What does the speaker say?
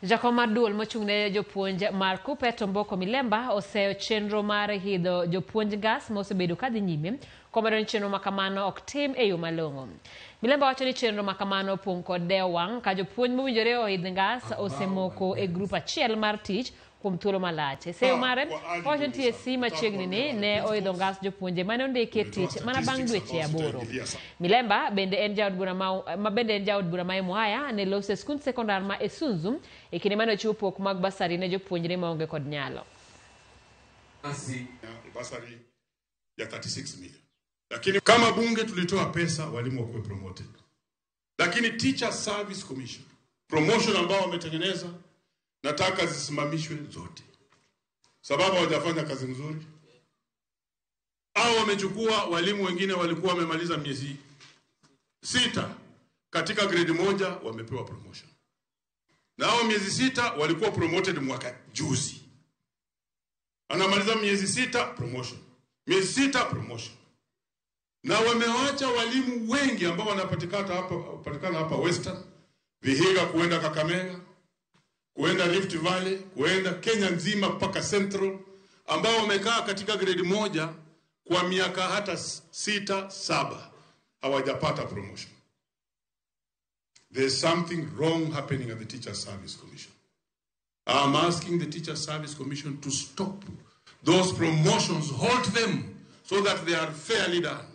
Jakom mar duol mochung' ne jopuonj mar KUPPET Omboko Milemba oseyo chenro mar hidho jopuonj ngas ma osebedo kadhi nyime komedo ni chenro makamano ok tim e yo malong'o. Milemba wacho ni chenro makamano opong' kod dewo wang' ka jopuonj mowinjore oidh ngas osemoko e grup achiel mar tich kuom thuolo malach. E seyo mare, owacho ni TSC machiegni ni ne oidho ngas jopuonje mane ondiki e tich mana bang' dweche 8. Milemba bende en jaod bura ma bende en jaod bura ma Emuhaya ne loso e skund sekondar ma Esunzu e kinde mane ochiwo pok mag basari ne jopuonjre maonge kod nyalo. Basari ya 36 million. Lakini kama bunge tulitoa pesa walimu wakuwe promoted. Lakini Teacher Service Commission promotion ambao wametengeneza nataka zisimamishwe zote, sababu hawajafanya kazi nzuri, au wamechukua walimu wengine walikuwa wamemaliza miezi 6 katika grade 1 wamepewa promotion, na hao miezi 6 walikuwa promoted mwaka juzi, anamaliza miezi 6 promotion, miezi 6 promotion, na wamewacha walimu wengi ambao wanapatikana hapa Western, Vihiga kuenda Kakamega, kuenda Rift Valley, kuenda Kenya nzima mpaka Central, ambao wamekaa katika grade 1 kwa miaka hata 6, 7 hawajapata promotion. There's something wrong happening at the Teacher Service Commission. I'm asking the Teacher Service Commission to stop those promotions, halt them so that they are fairly done.